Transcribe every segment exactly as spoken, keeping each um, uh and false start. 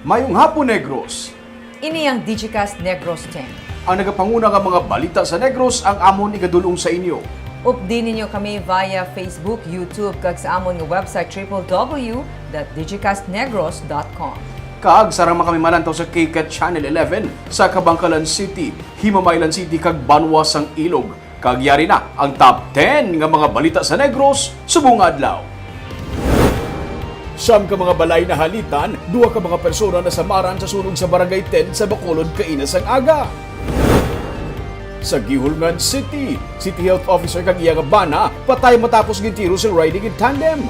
Mayong hapon, Negros! Ini ang Digicast Negros ten. Ang nagapanguna nga mga balita sa Negros ang amon igadul-ong sa inyo. Updi ninyo kami via Facebook, YouTube, kag sa amon nga website triple W dot digicastnegros dot com. Kag sarang man kami malantaw sa KCAT Channel eleven sa Kabankalan City, Himamaylan City, kag Banwa sang Ilog. Kag yari na ang top ten nga mga balita sa Negros subong nga adlaw. Siyam ka mga balay nahalitan, duha ka mga persona nasamaran sa sunog sa Barangay ten sa Bacolod kaina sang aga. Sa Guihulngan City, City Health Officer kag iya nga bana patay matapos gintiro sang riding in tandem.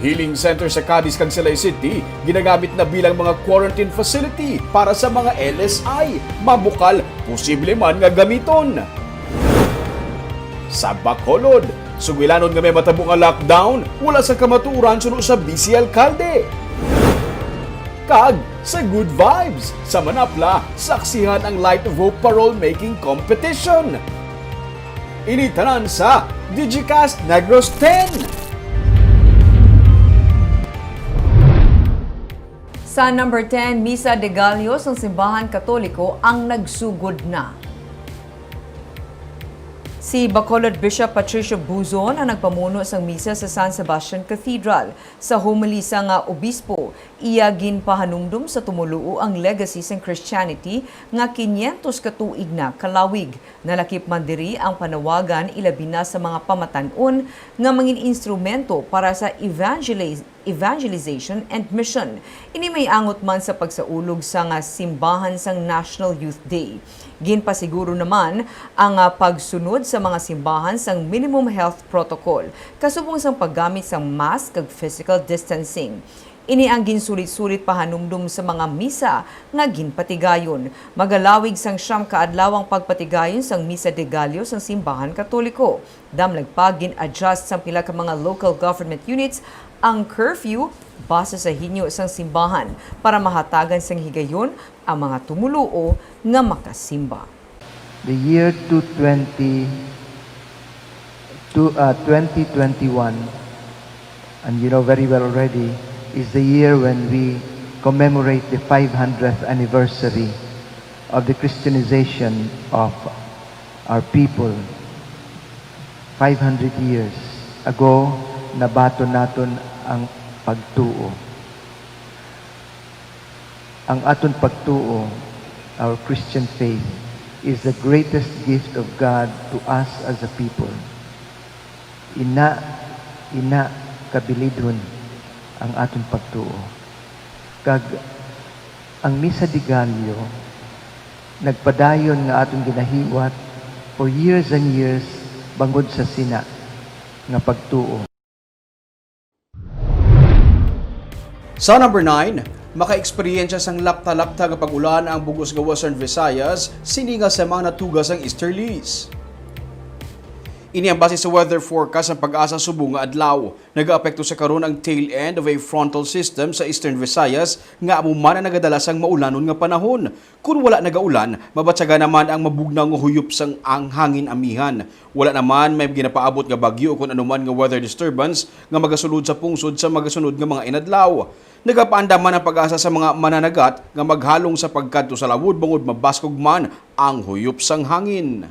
Healing center sa Cadiz kag Silay City ginagamit na bilang mga quarantine facility para sa mga L S I. Mabukal, posible man nga gamiton. Sa Bacolod, sugilanon nga may matabo nga lockdown, wala sa kamatuoran suno sa Vice Alcalde. Kag sa Good Vibes, sa Manapla, saksihan ang Light of Hope Parole Making Competition. Ini tanan sa Digicast Negros ten. Sa number ten, Misa de Gallo sang Simbahan Katoliko ang nagsugod na. Si Bacolod Bishop Patricio Buzon ang nagpamuno sang misa sa San Sebastian Cathedral. Sa homily sang obispo, iya ginpahanumdom sa tumoluo ang legacy sang Christianity nga kinyentos ka tuig na kalawig. Nalakip man diri ang panawagan, ilabi na sa mga pamatan-on nga mangin-instrumento para sa evangeliz-, evangelization and mission. Ini may angot man sa pagsaulog sang simbahan sang National Youth Day. Ginpasiguro naman ang, ah, pagsunod sa mga simbahan sang minimum health protocol, kasubong sang paggamit sang mask kag physical distancing. Ini ang ginsulit-sulit pahanumdom sa mga misa nga ginpatigayon. Magalawig sang siyam ka adlaw ang pagpatigayon sang Misa de Gallo sang Simbahan Katoliko. Damlag pa, gin-adjust sang pila ka mga local government units ang curfew base sa hinyo sang simbahan para mahatagan sang higayon ang mga tumoluo nga makasimba. The year two twenty, two, uh, twenty twenty-one, and you know very well already, is the year when we commemorate the five hundredth anniversary of the Christianization of our people. Five hundred years ago, nabaton naton ang pagtuo. Ang aton pagtuo, our Christian faith, is the greatest gift of God to us as a people. Ina, ina, kabilidhon ang aton pagtuo. Kag ang Misa de Gallo nagpadayon nga aton ginahiwat for years and years bangod sa sina nga pagtuo. Sa number nine, makaeksperyensya sang lapta-lapta nga pag-ulan ang bug-os nga Western Visayas sini nga semana tuga sang Easterlies. Ini ang base sa weather forecast sang PAGASA subong nga adlaw. Nagaapekto sa karon ang tail end of a frontal system sa Eastern Visayas nga amo man ang nagadala sang maulanon nga panahon. Kon wala nagaulan, mabatyagan naman ang mabugnaw nga huyop sang ang hangin amihan. Wala naman may ginapaabot nga bagyo ukon anuman nga weather disturbance nga magasulod sa pungsod sa magasunod nga mga inadlaw. Nagapaandam man ang PAGASA sa mga mananagat nga maghalong sa pagkadto sa lawod bangod mabaskog man ang huyop sang hangin.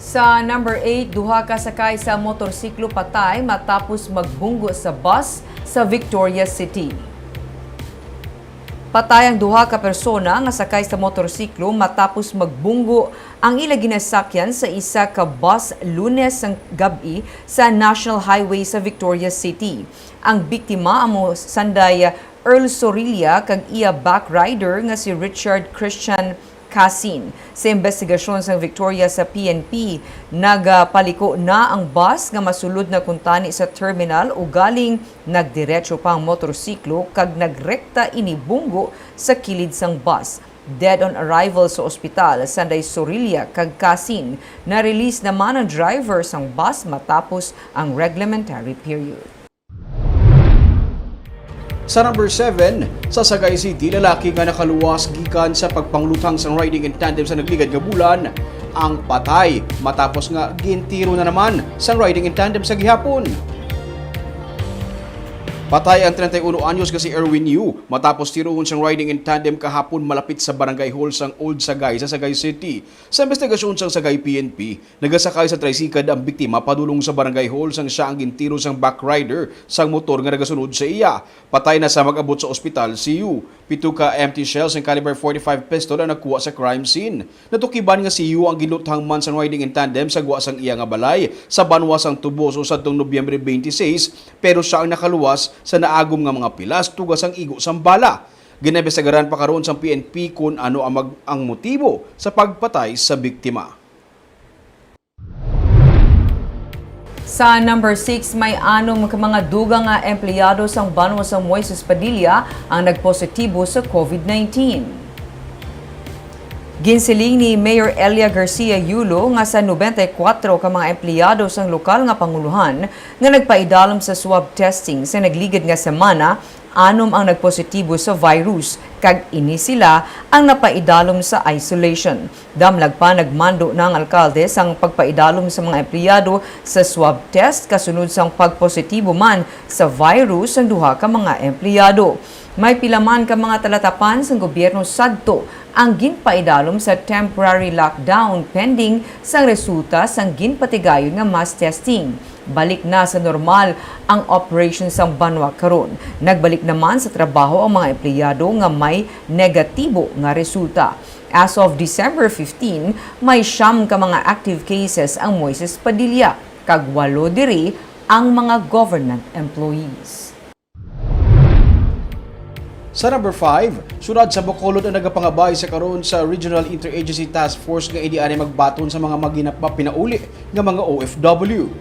Sa number eight, duha ka sakay sa motorsiklo patay matapos magbunggo sa bus sa Victoria City. Patay ang duha ka persona nga sakay sa motorsiklo matapos magbunggo ang ila ginasakyan sa isa ka bus Lunes sang gab-i sa National Highway sa Victoria City. Ang biktima amo sanday Earl Sorilla kag iya backrider nga si Richard Christian Casin. Sa imbestigasyon sang Victoria sa P N P, nagapaliko na ang bus nga masulod na kuntani sa terminal, ugaling nagdiretso pa ang motorsiklo kag nagrekta ini bunggo sa kilid sang bus. Dead on arrival sa ospital sanday Sorilla kag Casin. Na-release naman ang driver sang bus matapos ang reglementary period. Sa number seven, sa Sagay City, lalaki nga nakaluwas gikan sa pagpangluthang sang riding in tandem sa nagligad nga bulan, ang patay matapos nga gintiro na naman sang riding in tandem sa gihapon. Patay ang treinta y uno anyos nga si Erwin Yu matapos tirohon siyang riding in tandem kahapon malapit sa barangay hall sang Old Sagay sa Sagay City. Sa investigasyon sang Sagay P N P, nagasakay sa tricycle ang biktima padulong sa barangay hall sang siya ang gintiro sang backrider sang motor nga nagasunod sa iya. Patay na sa mag-abot sa ospital si Yu. Pito ka empty shells nga caliber forty-five pistol ang nakuha sa crime scene. Natukiban nga si Yu ang ginluthang man sang riding in tandem sa gwa sang iya nga balay sa banwa sang Toboso sadtong Nobyembre twenty-six, pero siya ang nakaluwas sa naagom nga mga pilas tuga sang igo sang bala. Ginaimbestigaran pa karon sang P N P kon ano ang mag-, ang motibo sa pagpatay sa biktima. Sa number six, may anom ka mga dugang nga empleyado sang banwa sa Moises Padilla ang nagpositibo sa COVID nineteen. Ginsiling ni Mayor Elia Garcia Yulo nga sa noventa y kuwatro ka mga empleyado sang lokal nga panguluhan nga nagpaidalom sa swab testing sa nagligid nga semana, anom ang nagpositibo sa virus, kag ini sila ang napaidalom sa isolation. Damlag pa, nagmando na ang alkalde sang pagpaidalom sa mga empleyado sa swab test kasunod sang pagpositibo man sa virus ang duha ka mga empleyado. May pila man ka mga talatapan sang gobyerno sadto ang ginpaidalom sa temporary lockdown pending sang resulta sang ginpatigayon nga mass testing. Balik na sa normal ang operation sang banwa karon. Nagbalik naman sa trabaho ang mga empleyado nga may negatibo nga resulta. As of December fifteen, may siyam ka mga active cases ang Moises Padilla, kag walo diri ang mga government employees. Sa number five, siyudad sa Bacolod ang nagapangabay sa karon sa Regional Interagency Task Force nga hindi anay magbaton sa mga maginap mapinauli nga mga O F W.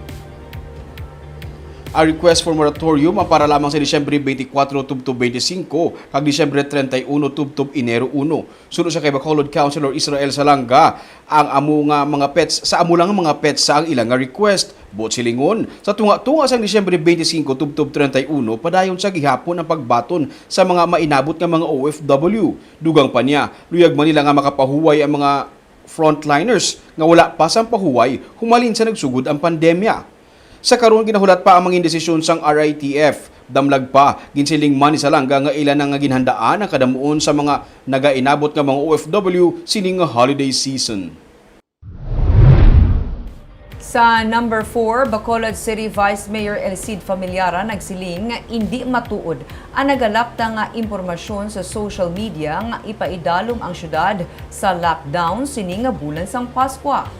Ang request for moratorium ang para lamang sa Disyembre twenty-four tubtob twenty-five kag Disyembre treinta y uno tubtob Enero uno. Suno sa kay Bacolod Councilor Israel Salanga, ang amo nga mga pets, sa amo lang nga mga pets sa ang ilang nga request. Buot silingon, sa tunga-tunga sang Disyembre twenty-five tubtob treinta y uno, padayon sa gihapon ang pagbaton sa mga mainabot nga mga O F W. Dugang pa niya, luyag man nila nga makapahuway ang mga frontliners nga wala pa sang pahuway humalin sa nagsugod ang pandemya. Sa karon, ginahulat pa ang mga desisyon sang R I T F. Damlag pa, ginsiling man ni Salanga nga ila na nga ginhandaan ang kadamuon sa mga nagainabot nga mga O F W sining nga holiday season. Sa number four, Bacolod City Vice Mayor El Cid Familiaran nagsiling nga indi matuod ang nagalapta nga impormasyon sa social media nga ipaidalom ang syudad sa lockdown sini nga bulan sang Paskwa.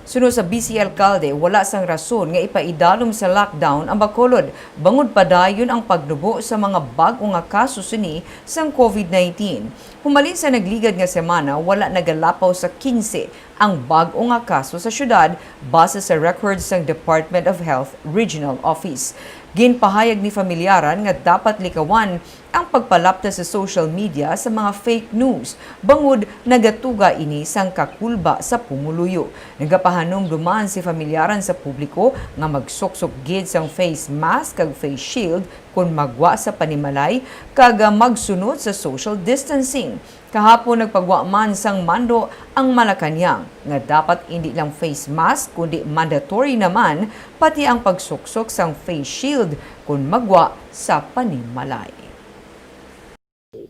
Suno sa vice alkalde, wala sang rason nga ipaidalom sa lockdown ang Bacolod, bangod padayon ang pagnubo sa mga bag-o nga kaso sini sang COVID nineteen. Humalin sa nagligad nga semana, wala nagalapaw sa quince ang bag-o nga kaso sa syudad, base sa records sang Department of Health Regional Office. Ginpahayag ni Familiaran nga dapat likawan ang pagpalapta sa social media sa mga fake news, bangod nagatuga ini sang kakulba sa pumuluyo. Nagapahanumdom man si Familiaran sa publiko nga magsuksok gid sang face mask kag face shield kon magwa sa panimalay, kag, ah, magsunod sa social distancing. Kahapon, nagpagwa man sang mando ang Malacañang nga dapat indi lang face mask kundi mandatory naman pati ang pagsuksok sang face shield kon magwa sa panimalay.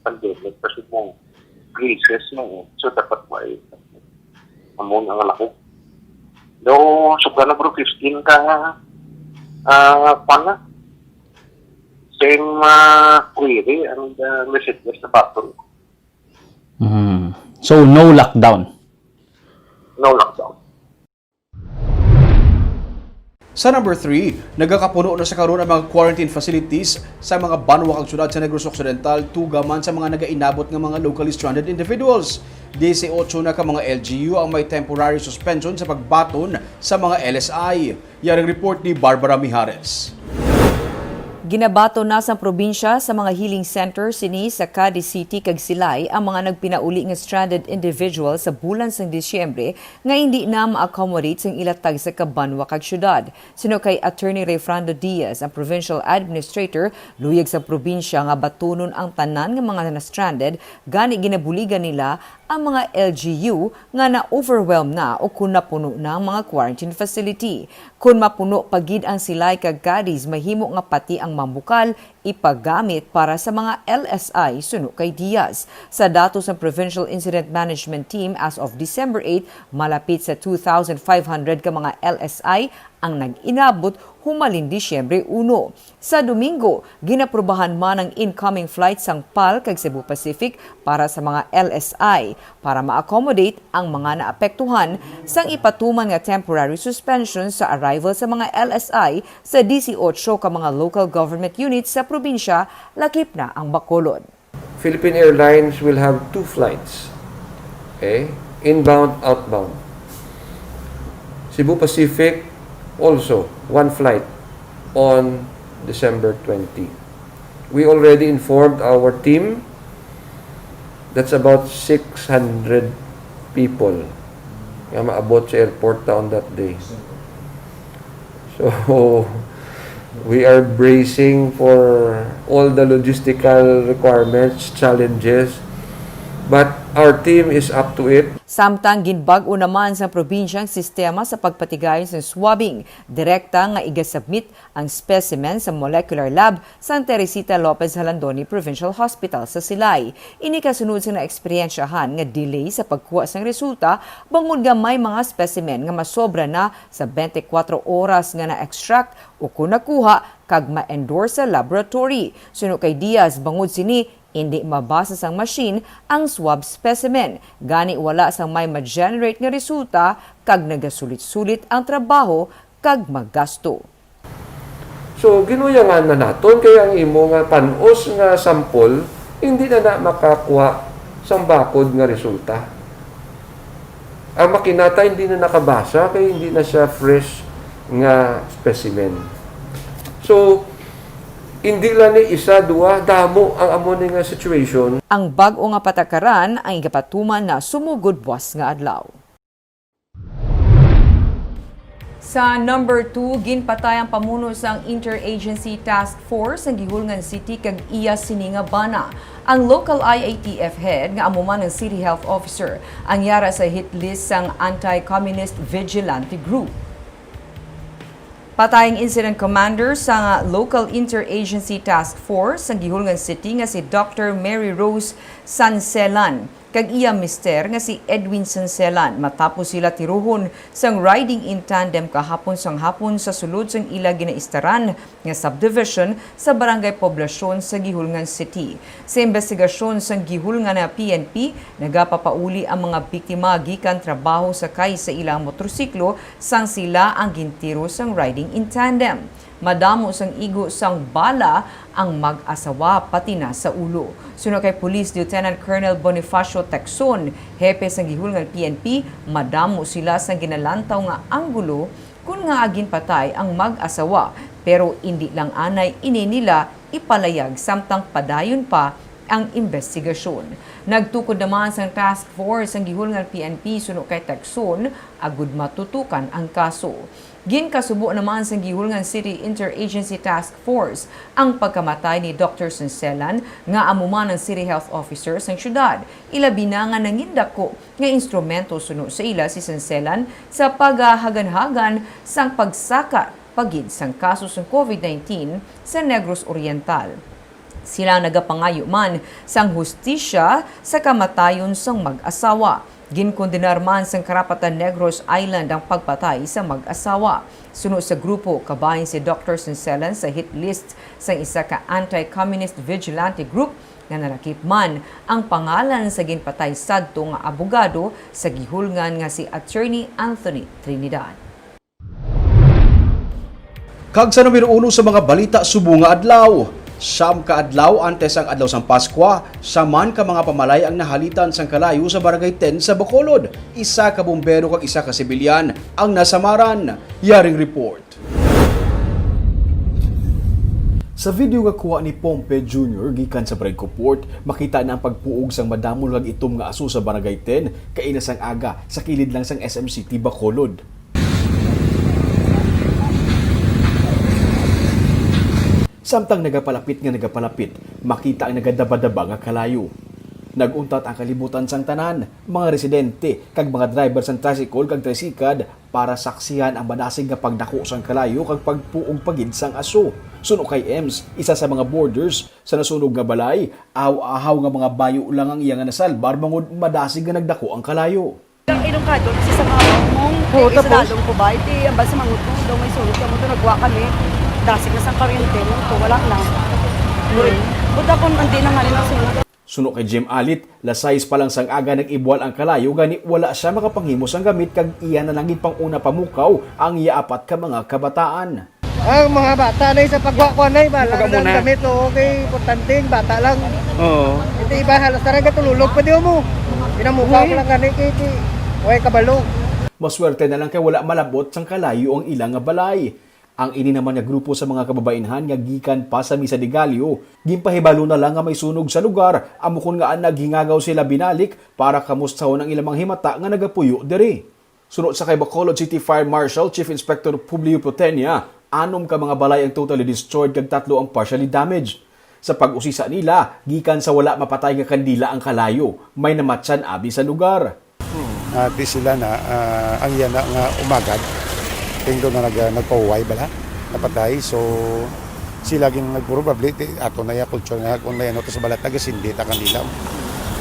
Pandemic kasi mo places mo, eh. So, dapat mo ay amo nga lahog. Daw, sobra na, bro, fifteen ka, ah, kwan na. Same, ah, query and, ah, messages sa button. Mm. So, no lockdown? No lockdown. Sa number three, nagakapuno na sa karon ang mga quarantine facilities sa mga banwa kag syudad sa Negros Occidental, tuga man sa mga nagainabot nga mga locally stranded individuals. Diyesyocho na ka mga L G U ang may temporary suspension sa pagbaton sa mga L S I. Yari ang report ni Barbara Mijares. Ginabaton na sang probinsya sa mga healing center sini sa Cadiz City kag Silay ang mga nagpinauli nga stranded individual sa bulan sang Disyembre nga indi na ma-accommodate sang ila tagsa ka banwa kag syudad. Suno kay Attorney Rayfrando Diaz, ang provincial administrator, luyag sa probinsya nga batunon ang tanan nga mga na-stranded, gani ginabuligan nila ang mga L G U nga na-overwhelm na o kon napuno na ang mga quarantine facility. Kon mapuno pa gid ang Silay kag Cadiz, mahimo nga pati ang Mambukal ipagamit para sa mga L S I, suno kay Diaz. Sa datos sang Provincial Incident Management Team, as of December eight, malapit sa two thousand five hundred ka mga L S I ang nag-inabot humalin Disyembre uno. Sa Domingo, ginaprubahan man ang incoming flight sang pal kag Cebu Pacific para sa mga L S I para ma-accommodate ang mga naapektuhan sang ipatuman nga temporary suspension sa arrival sa mga L S I sa disiotso ka mga local government units sa probinsya, lakip na ang Bacolod. Philippine Airlines will have two flights, okay? Inbound, outbound. Cebu Pacific also one flight on December twenty. We already informed our team, that's about six hundred people nga maabot sa airport ta on that day. So, we are bracing for all the logistical requirements, challenges, but our team is up to it. Samtang ginbag-o naman sa probinsya ang sistema sa pagpatigayon sa swabbing, direkta nga igasubmit ang specimen sa molecular lab sang Teresita Lopez Jalandoni Provincial Hospital sa Silay. Ini kasunod sa naeksperyensyahan nga delay sa pagkuha sang resulta bangod nga may mga specimen nga masobra na sa twenty-four oras nga na-extract o kon nakuha kag ma-endorse sa laboratory. Suno kay Diaz, bangod sini, indi mabasa sang machine ang swab specimen, gani wala sang may ma-generate nga resulta kag nagasulit-sulit ang trabaho kag magasto. So, ginuyangan na naton kay ang imo nga panos nga sample hindi na na makakuha sang bakod nga resulta. Ang makinata hindi na nakabasa kay hindi na siya fresh nga specimen. So, hindi lang ni isa, duwa, damo ang amo ni nga situation. Ang bag-o nga patakaran ang igapatuman na sumugod buwas nga adlaw. Sa number two, ginpatay ang pamuno sang Interagency Task Force sang Guihulngan City kag iya sini nga bana. Ang local I A T F head, nga amo man ang City Health Officer, ang yara sa hit list sang Anti-Communist Vigilante Group. Patay ang incident commander sa local Interagency Task Force sang Guihulngan City nga si Doctor Mary Rose Sanselan kag iya mister nga si Edwin Sanselan matapos sila tiruhon sang riding in tandem kahapon sang hapon sa sulod sang ila ginaistaran nga subdivision sa Barangay Poblacion sa Guihulngan City. Sa imbestigasyon sang Guihulngan nga P N P, nagapapauli ang mga biktima gikan trabaho sakay sa ilang motorsiklo sang sila ang gintiro sang riding in tandem. Madamo sang igo sang bala ang mag-asawa, pati na sa ulo. Suno kay Police Lieutenant Colonel Bonifacio Tecson, hepe sang Guihulngan P N P, madamo sila sang ginalantaw nga anggulo kon ngaa ginpatay ang mag-asawa, pero indi lang anay ini nila ipalayag samtang padayon pa ang imbestigasyon. Nagtukod naman sang task force ang Guihulngan P N P suno kay Tecson agud matutukan ang kaso. Ginkasubo naman sang Guihulngan City Interagency Task Force ang pagkamatay ni Doctor Sanselan, nga amo man ang City Health Officer sang syudad, ilabi na nga nangindako nga instrumento suno sa ila si Sanselan sa pagahaganhagan sang pagsaka pa gid sang kaso sang COVID nineteen sa Negros Oriental. Sila nagapangayo man sang hustisya sa kamatayon sang mag-asawa. Ginkondenar man sang Karapatan Negros Island ang pagpatay sa mag-asawa. Suno sa grupo, kabahin si Doctor Sanselan sa hit list sang isa ka anti-communist vigilante group nga nalakip man ang pangalan sa ginpatay sadto nga abogado sa Guihulngan nga si Attorney Anthony Trinidad. Kag sa numero uno sa mga balita subong nga adlaw, siyam ka adlaw antes ang adlaw sang Paskwa, syaman ka mga pamalay ang nahalitan sang kalayo sa Barangay ten sa Bacolod. Isa ka bumbero kag isa ka sibilyan ang nasamaran. Yaring report. Sa video nga kuha ni Pompe Junior gikan sa Barangay Coport, makita na ang pagpuog sang madamol kag itom nga aso sa Barangay ten kaina sang aga sa kilid lang sang S M City Bacolod. Samtang nagapalapit nga nagapalapit, makita ang nagadabadaba nga kalayo. Nag-untat ang kalibutan sang tanan, mga residente, kag mga driver sang tricycle kag trisikad para saksihan ang madasig nga pagdako sang kalayo kag pagpuog pa gid sang aso. Suno kay Ems, isa sa mga boarders sa nasunog nga balay, ahaw-ahaw nga mga bayo lang ang iya nga nasalbar bangod madasig nga nagdako ang kalayo. Ang ilong kadto, sa mga mong, Oo, eh, tapos? Sa lalong kubay, ti, ang basa mangutulong, may sulod ka mo to, nagwa kami. Dasig na sa kuryente mo to, wala na. Buta kung hindi na nga rin ang sulod. Suno kay Jim Alit, las sais pa lang sang aga nag-ibwal ang kalayo, gani wala sia makapanghimo sang gamit kag iya na lang gid pang una pamukaw ang iya apat ka mga kabataan. Ang mga bata na sa pagwa ko anay ba lang Pagwa muna. Gamit, oo, kay importante ang bata lang. Oo. Ito iba halos tara gatululog pa di mo. Pinamukaw ko Uy. Lang gani kay ti way kabalo. Maswerte na lang kay wala malabot sang kalayo ang ila nga balay. Ang ini naman nga grupo sa mga kababainhan nga gikan pa sa Mesa de Gallo, ginpahibalo na lang nga may sunog sa lugar, amo kon nga naghingagaw sila binalik para kamustahon ang ilang mga himata nga nagapuyo diri. Suno sa kay Bacolod City Fire Marshal Chief Inspector Publio Protenia, anom ka mga balay ang totally destroyed kag tatlo ang partially damaged. Sa pag-usisa nila, gikan sa wala mapatay nga kandila ang kalayo, may namatyan abi sa lugar. Ah, di sila na, ah, ang yana nga umagad, tingdo na nag-, nagpahuway bala, napatay. So, sila gin nagpuro babli, ti, ato na ya, culture na, kung na yan, to sa balat, taga-sindi, ta kanila.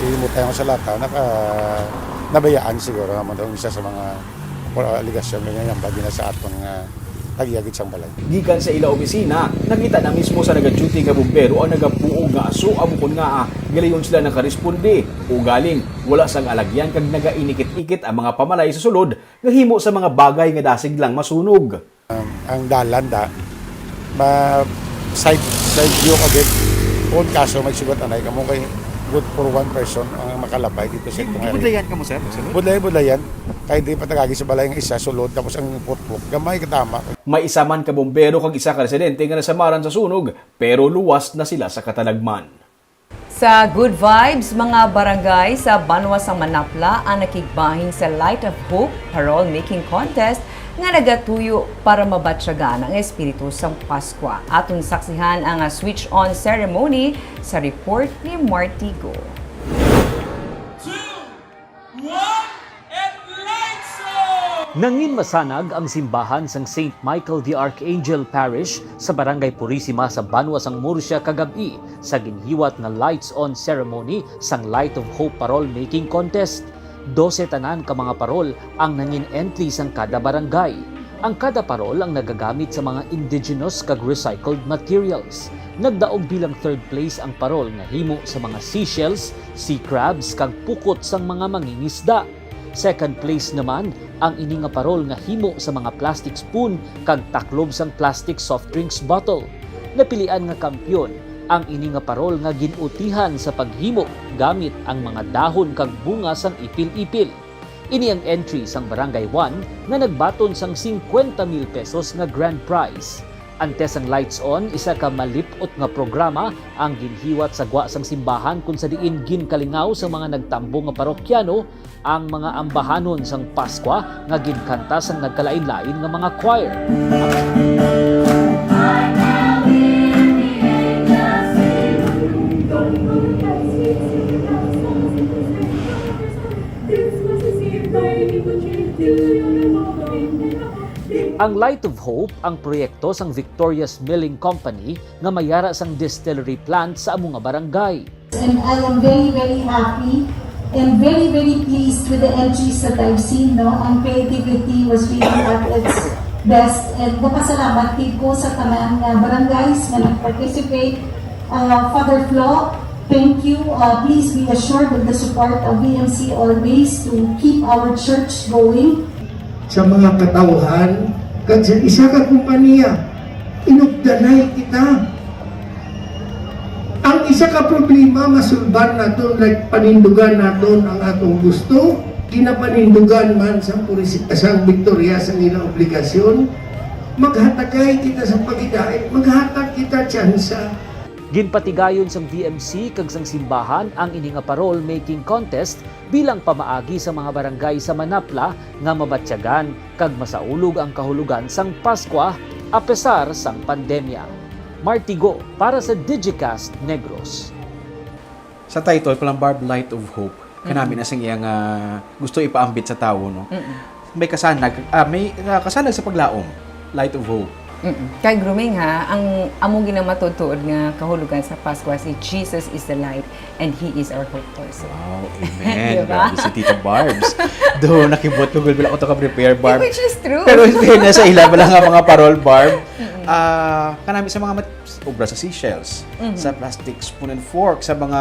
Ilimot tayo sa lata, naka, nabayaan siguro, naman daw, isa sa mga, ah, aligasyon na yan, bagi na sa aton nga, tagiagit sang balay. Gikan sa ila opisina, nakita na mismo sa nagaduty nga bumbero ang nagapuog nga aso, amo kon nga, ah, galayon sila nakaresponde. Ugaling, wala sang alagyan kag nagainikit-ikit ang mga pamalay sa sulod nga himo sa mga bagay nga dasig lang masunog. Um, ang dalan da, ma-, side, side view ka gid. Kung kaso may sugat anay kamo kay good for one person ang makalabay dito sa itong area. Budlayan ka mo, sir? Budlayan, budlayan. Kay di patagagi sa balay nga isa, sulod, tapos ang footwalk, gamay katama. May isa man ka bombero kag isa ka residente nga nasamaran sa sunog, pero luwas na sila sa katalagman. Sa Good Vibes, mga barangay sa banwa sang Manapla ang nakigbahin sa Light of Hope Parol Making Contest nga nagatuyo para mabatyagan ang espiritu sang Paskwa. Aton saksihan ang switch-on ceremony sa report ni Martigo. Two, one, and lights off! Nangin masanag ang simbahan sang Saint Michael the Archangel Parish sa Barangay Purisima sa banwa sang Murcia kagab-i sa ginhiwat nga lights on ceremony sang Light of Hope Parol Making Contest. Dose tanan ka mga parol ang nangin entry sang kada barangay. Ang kada parol ang nagagamit sa mga indigenous kag recycled materials. Nagdaog bilang third place ang parol nga himo sa mga seashells, sea crabs, kag pukot sang mga mangingisda. Second place naman ang ini nga parol nga himo sa mga plastic spoon kag taklob sang plastic soft drinks bottle. Napilian nga kampiyon ang ini nga parol nga gin-utihan sa paghimo gamit ang mga dahon kag bunga sang ipil-ipil. Ini ang entry sang Barangay One nga nagbaton sang singkwenta mil pesos nga grand prize. Antes sang lights on, isa ka malip-ot nga programa ang ginhiwat sa gwa sang simbahan, kun sa diin ginkalingaw sang mga nagtambong nga parokyano ang mga ambahanon sang Paskwa nga ginkanta sang nagkalain-lain nga mga choir. Ang Light of Hope ang proyekto sang Victoria's Milling Company nga may yara sang distillery plant sa amo nga barangay. And I am very, very happy and very, very pleased with the entries that I've seen, no? Ang creativity was really at its best. And napasalamat gid ko sa tanan nga barangays nga nag-participate. Uh, Father Flo, thank you. Uh, please be assured of the support of V M C always to keep our church going. Sa mga katawhan, kag sa isa ka kompanya, inugdanay kita. Ang isa ka problema, masulban naton, like, panindugan naton ang atong gusto, ginapanindugan man sa pulis-, sa Victoria sa ilang obligasyon, maghatagay kita sa paghidait, maghatag kita tsansa. Ginpatigayon sang V M C kag sang simbahan ang ini nga parol making contest bilang pamaagi sa mga barangay sa Manapla nga mabatyagan kag masaulog ang kahulogan sang Paskwa apesar sang pandemya. Martigo para sa Digicast Negros. Sa title pa lang, Barb, Light of Hope. Kanami na sing iyang, ah, gusto ipaambit sa tawo, no? Mm-mm. May kasanag, ah, may, ah, kasanag sa paglaom, Light of Hope. Mm-mm. Kay Grooming ha, ang among ginamatuod-tuod nga kahulugan sa Paskwa si Jesus is the light and He is our hope also. Wow, amen. Diba? Grabe si Tita Barbs. Do, nakibot ko, gulbil ako to ka-prepare, Barb. Which is true. Pero in fairness sa ila, wala nga mga parol, Barb. Ah, kanami sa mga mat- obra sa seashells, Mhm. sa plastic spoon and fork, sa mga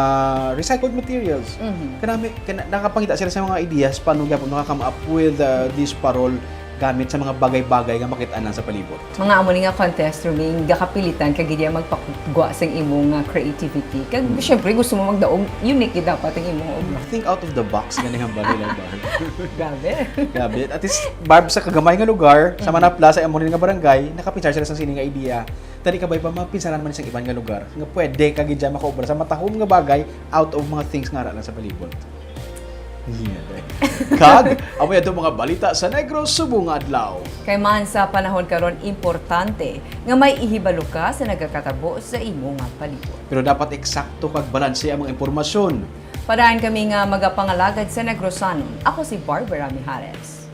recycled materials. Mhm. Kanami, kana, nakapangita sila sa mga ideas paano gyapon maka-come up with uh, this parol gamit sa mga bagay-bagay nga makit-an lang sa palibot. Mga amo ni nga contest, Grooming, gakapilitan ka gid magpakugwa sang imong nga creativity. Kag syempre gusto mo magdaog, unique gid dapat ang imong obra. Think out of the box, gani ang bagay lang ba? Grabe. Grabe. At least, Barb, sa kagamay nga lugar, sa Manapla, sa amo nga barangay, nakapinsar sila sa sini nga idea. Tani kabay pa, mapinsaran man sa iban nga lugar. Nga pwede ka gid dyan makaobra sa matahom nga bagay out of mga things nga ara lang sa palibot. Hindi na, day. Kag, amo yan itong mga balita sa Negros subong nga adlaw. Kay man sa panahon karon, importante nga may ihibalo ka sa nagakatabo sa imo nga palibot. Pero dapat eksakto kag balanse ang mga impormasyon. Padaan kami nga magapangalagad sa Negrosanon. Ako si Barbara Mijares.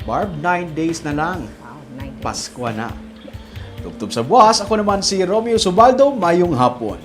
Barb, nine days na lang. Wow, nine days. Paskwa na. Tubtob sa buwas, ako naman si Romeo Subaldo. Mayong hapon.